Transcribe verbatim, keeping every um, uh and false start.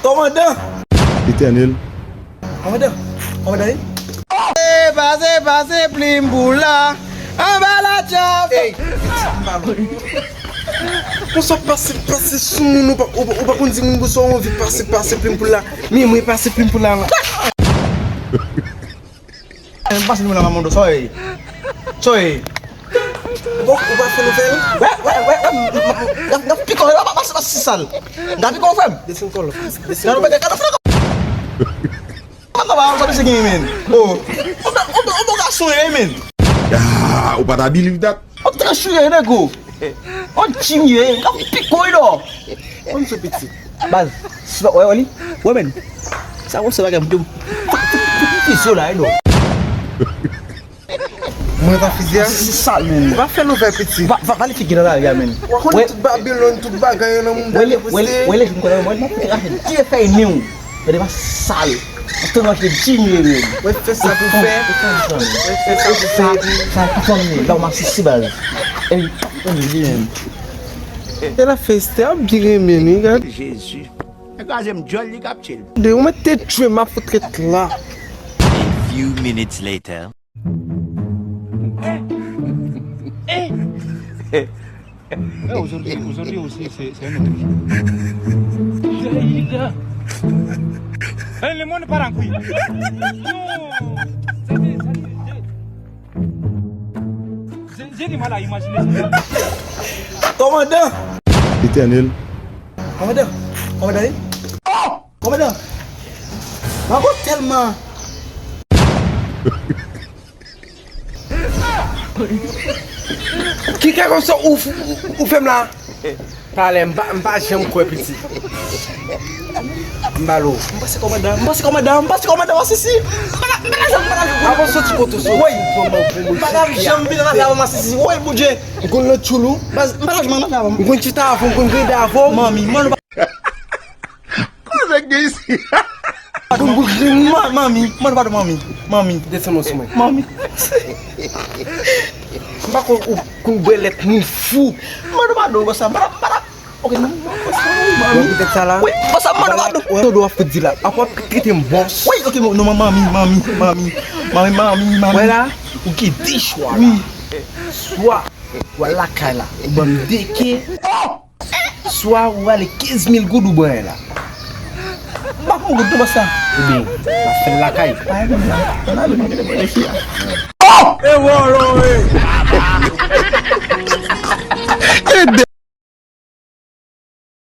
Kòmandan! Etènèl. Kòmandan! Kòmandan, wi. E pase, pase plim pou la. Anba la tchòp! Ey! Konsa pase, pase sou moun, ou pa, ou, ou pa konn di moun konsa ou anvi pase, pase plim pou la. Men mwen pase plim pou la, la. M pase nou nan manman do, sa w ye? Sa w ye? Bon, ou pa fè nouvèl? Wè, wè, wè, wè, m, m, m, m, m ap pike w, m ap pase, pase sal. M ap pike w, frè m. Desann kòlòf, desann kòlòf. Gade w pete, gade w fè kòman sa misye gen, men. Oh, on bon, on bon, on bon gason, ye, men. Ah, ou pa ta believe that? On tranchire, nego. On chimye, ka pikoy do. Konn sou pitit. Baz, si pa, wè, wè li. Wè, men. Sa wè se bagay m te. Fizyo la, eno. Mwen pa fizye a? Se sa, men. Ou pa fè nouvèl pitit. Va, va, va li figi nan lari a, men. Ou konn tout Babilòn, tout bagay yo nan moun. Wè, wè, wè, wè, wè, wè, wè, wè, Gade pa sal. Ou te manje di milyon. Mwen fè sa pou fè. Mwen fè sa pou fè. Sa, sa ki fanm li, la w masisi baz. Ey, fanm li, men. E la fè Esther ap byen renmen li, gad. Jezi. E kraze m djòl li k ap tchil. De ou mèt te tchwe m ap fout ret la. A few minutes later. Eh, aujourd'hui, aujourd'hui aussi, c'est, c'est un autre jour. Eh, le monde part en couille. Non. C'est, c'est, c'est, j'ai, j'ai du mal à imaginer ça. Kòmandan! Etènèl. Kòmandan! Kòmandan, wi. Oh! Kòmandan, m ap tèlman. Ki kè konsa ou, ou, ou fè m la? Talè, m pa, m pa janm kwè pitit. M ba l ou. M pase kòmandan, m pase kòmandan, m pase kòmandan, masisi. M pa ka, m pa ka janm, m pa ka janm. Avan soti kote w soti. Woy. M pa ka janm vin nan afè masisi. Woy, Bondye. M konn nan tchoul ou. Baz, m pa ka janm nan afè. M konn chita avè w, m konn grede avè w. Manmi, manmi. Koze k gen isi? Ma-, manmi, mande padon, manmi. Manmi. Desann mwen sou mwen. Manmi. M pa konn ou konn bwè lèt moun fou. Mande padon, konsa. Mande, mande. Ok, non, non, konsa, manmi. Wè poutèt sa la. Wi, konsa, mande padon. Wè, wè, w ap di la. Apa w ap trete m bòs? Wi, ok, non, manmi, manmi, manmi. Manmi, manmi, manmi. Wè la, ou gen de chwa la. Wi. Swa ou al lakay la, ou ban m de ke. Swa ou rale kenz mil goud ou ban la. M pa pran goud non, bòs la. Ebyen, n ap fè l lakay. Oh! E wòlò, e!